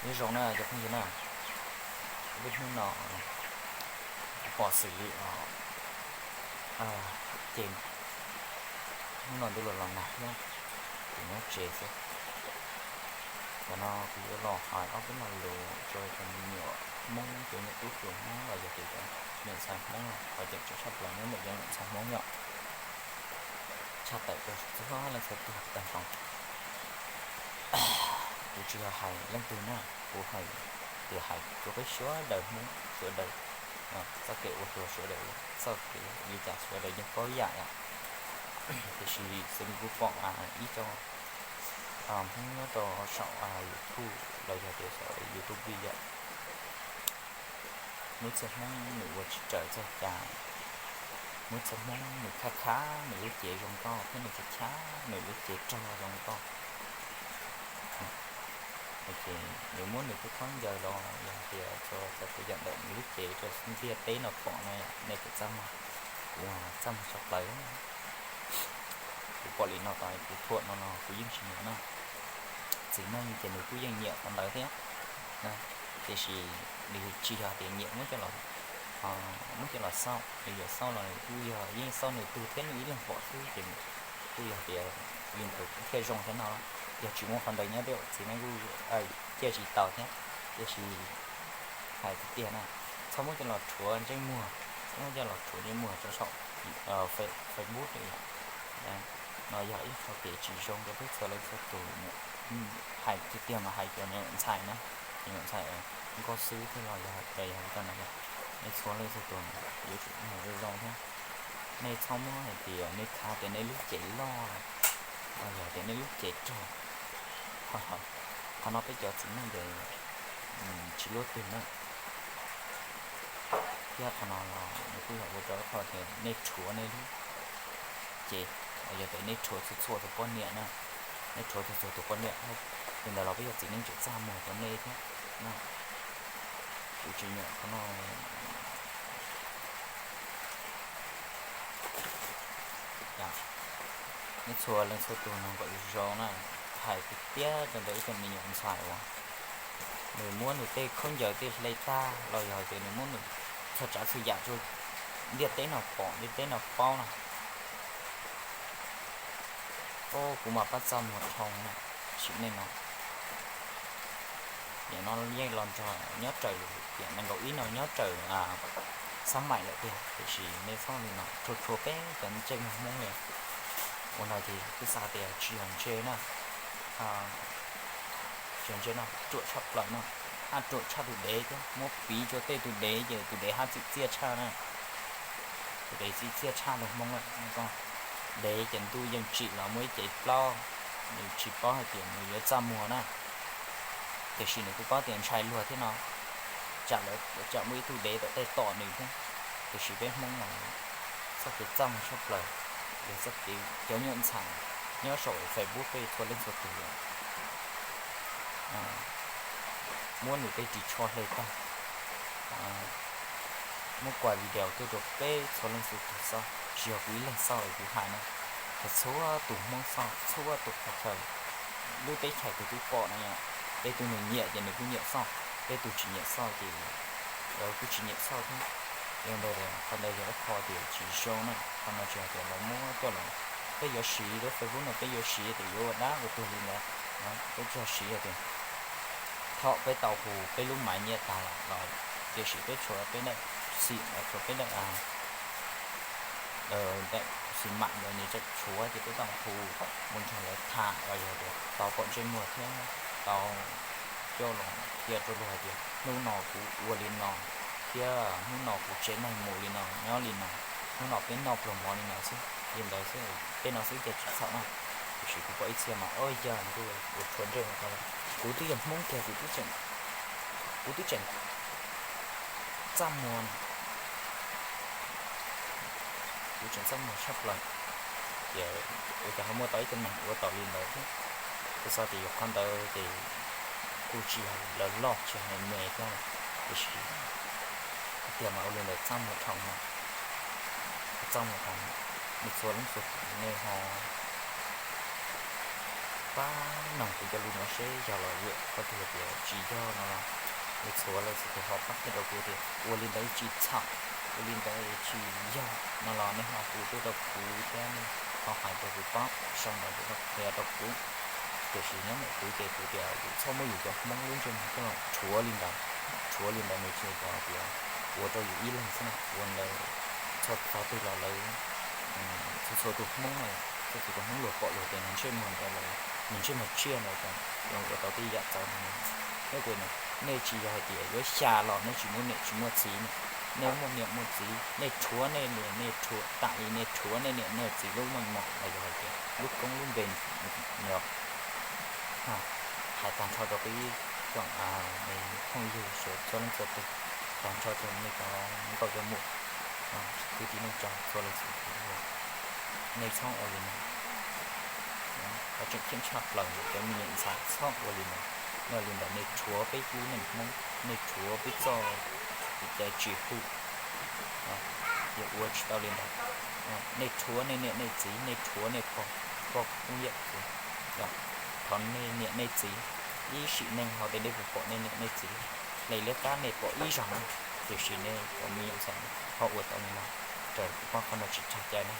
Nyob zoo na cov phooj ywg na, lub hnub no pom xws li os, ces hnub no ntuj los los nag thiab, ces nyob tsev xwb. Tam no kuv yuav los hais ob peb lo lus rau cov me nyuam Hmoob, cov nyuam tub hluas Hmoob los yog tias cov nyuam ntxhais Hmoob los qhov tseem tshaj plaws nyob ntawm cov nyuam ntxhais Hmoob yom. Tshaj tawm rau txhua leej txhua tus tag nrho. Kuv tsis yog hais leej twg na, kuv hais, tias hais rau peb sawv daws Hmoob sawv daws, txoj kev ua hluas sawv daws, txoj kev li cas sawv daws yeej paub yam yom. Tiam sis xws li kuv pom ib co Hmoob nyob rau saum YouTube los yog tias saum YouTube yom, muaj ib txhia Hmoob nws ua tsis raws txoj cai, muaj ib txhia Hmoob nws khab khab nws lub cev zoo nkauj thiab nws khab khab nws lub cev rog zoo nkauj. Ces nws muab nws tej khaub ncaws los yog tias txhua txhua tus yam ntawm nws lub cev rau ntiaj teb no pom no, nej puas txaj muag? Kuv txaj muag tshaj plaws. Kuv pom li no tau kuv thuam no los kuv yeej tsis nyiam na. Txiv neej ces nws kuj yeej nyiam qhov ntawd thiab, tiam sis nws tsis yog tias nyiam muab coj los, muab coj los xauj, nws yuav xauj los nws kuj yog yeej xauj nws tug thiab nws ib leeg pom xwb ces kuj yog tias li ntawd kuj thiaj zoo thiab no. Yog tsis muaj qhov ntawd nyob tej txiv neej kuj ciaj tsis tau thiab. Tiam sis hais tiag tiag na, txhob muab coj los rhuav ntsej muag, txhob muab coj los rhuav ntsej muag rau saum Facebook li. No yog ib qho kev tsis zoo rau peb txhua leej txhua tus. Hais tiag tiag mas hais cov nyuam ntxhais na, nyuam ntxhais nkauj xwb thiab los yog, yog li cas no, nej txhua leej txhua tus yuav tsum zoo zoo thiab. Nej txhob muab hais tias nej khav tias nej lub cev loj los yog tias nej lub cev rog. Qhov no peb cov txiv neej ces tsis luaj twg na. Thiab qhov no los nws kuj yog ua rau ib qho tias nej rhuav nej lub cev, yog tias nej rhuav txhua txhua tus poj niam na, nej rhuav txhua txhua tus poj niam, li ntawd los peb yog txiv neej tseem txaj muag rau nej thiab. Kuv tsis nyiam qhov no. Nej txhua leej txhua tus no kom zoo na, hais tiag tiag rau ntawm ib tug me nyuam ntxhais uas nws muab nws tej khaub ncaws tej hle tag los yog tias nws muab nws txhua tsav txhua yam rau ntiaj teb no pom ntiaj teb no paub no. Kuv mas pab txaj muag dhau na, sim neej no. Nim no yeej los nrog nyob raws tiam nees nkaum ib no nyob raws xab maim lawm tiag, tiam sis nej txhob li no rhuav rhuav peb cov ntsej muag Hmoob li. Ua no ces kuj xav tias tsis yog ntsej na, tsis yog ntsej no ruam tshaj plaws no, haj ruam tshaj tus dev thiab, muab piv rau tej tus dev ces tus dev haj txim txiaj tshaj na. Tus dev txim txiaj tshaj tus Hmoob lawm. Dev ces ntuj yeej tsim los muaj ib cev plaub, nws tsis paub hais tias nws yuav txaj muag na. Tiam sis nws kuj paub tias ntshai luag thiab no, tsam lawv, tsam muaj ib tug dev tom tej tom nws thiab. Tiam sis peb Hmoob no txoj kev txaj muag tshaj plaws, yog txoj kev cov nyuam ntxhais nyob saum Facebook peb txhua leej txhua tus muab nws tej ris tsho hle tag, muab kuaj video tuaj rau peb txhua leej txhua tus xauj, tsis yog kuv ib leeg xauj es kuv hais na, yog txhua tus Hmoob xauj, txhua tus qhov chaw, lub teb chaws twg twb pom no yom. Tej tug nws nyiam ces nws kuj nyiam xauj, tej tug tsis nyiam xauj ces kuj tsis nyiam xauj thiab. Yog ntawd qhov ntawd yog ib qho tias tsis zoo na, qhov no tsis yog tias lawv muab coj los, peb yuav siv lub Facebook no peb yuav siv tias yuav ua dab ua tuag li ntawd, peb tsuas siv hais tias thaum peb tau hu peb lub maiv nyiaj tag los, tiam sis peb tshuav peb daim xim, tshuav peb daim, daim xim mam ntawd nws tseem tshuav ces peb tau hu mus nrog lawv tham los yog tias tau pom ntsej muag thiab tau coj los qhia rau luag hais tias hnub no kuv ua li no thiab hnub no kuv tsev neeg mus li no nyob li no, hnub no peb noj pluas mov li no xwb li ntawd xwb, tej no xwb ces tsis txhaum na. Tiam sis kuv pom ib txhia mas o yog ntuj ua rhuav ntsej no, kuv twb yog Hmoob kiag kuv twb tseem, kuv twb tseem txaj muag, kuv tseem txaj muag tshaj plaws, ces ua cas ho muaj tau ib tug neeg ua tau li ntawd thiab. Kuv xav tias yog qhov ntawd ces kuj tsis yog lawv loj tsis yog me me thiab, tiam sis tiag mas ua li ntawd txaj muag dhau mas, txaj muag dhau, nej txhua leej txhua tus nej ho Pab noog kuv cov lus no seb yog los yuav, koj twb hais tias tsis yog no los, txhua leej txhua tus ho pab qhia rau kuv tias ua li ntawd tsis txhaum, ua li ntawd tsis yog no los nej ho hu tuaj rau kuv thiab nej ho hais rau kuv pab sau ntawv tuaj qhia rau kuv. Tiam sis nyob ntawm kuv ces kuv tias yus txhob muab yus cov Hmoob lub ntsej muag coj los rhuav li ntawd, rhuav li ntawd nws tsuas yog tias ua rau yus ib leeg xwb na, ua ntawd txog tog twg los lawv, txhua txhua tus Hmoob, txhua txhua tus Hmoob luag pom luag tias nws ntsej muag ntawd los nws ntsej muag tsiaj ntawd ces zoo ua tau tej yam txawv no. Nyob ces nej tsis yog hais tias yuav xya los nej tsis muaj niam tsis muaj txiv, nej muaj niam muaj txiv, nej rhuav nej niam nej rhuav tam li nej rhuav nej niam nej txiv lub meej mom los yog hais tias lub koob lub npe, hais tag nrho rau peb tsoom phooj ywg sawv txhua leej txhua tus, tag nrho rau nej cov nkauj cov muam, kwv tij neej tsa txhua leej txhua tus, nej txhob ua li no. Qhov tseem ceeb tshaj plaws cov me nyuam ntxhais txhob ua li no. Nej ua li ntawd nej rhuav peb lub neej Hmoob, nej rhuav peb txoj kev cai tsis huv, ces ua tsis tau li ntawd. Nej rhuav nej niam nej txiv, nej rhuav nej pog, pog koob yawm txiv, thov nej niam nej txiv ib sim neej ho tias nej puas pom nej niam nej txiv hle liab qab nej pom ib zaug no, tiam sis nej cov me nyuam ntxhais ho ua tau li no, raws kuv pom qhov no tsis txaus cai na.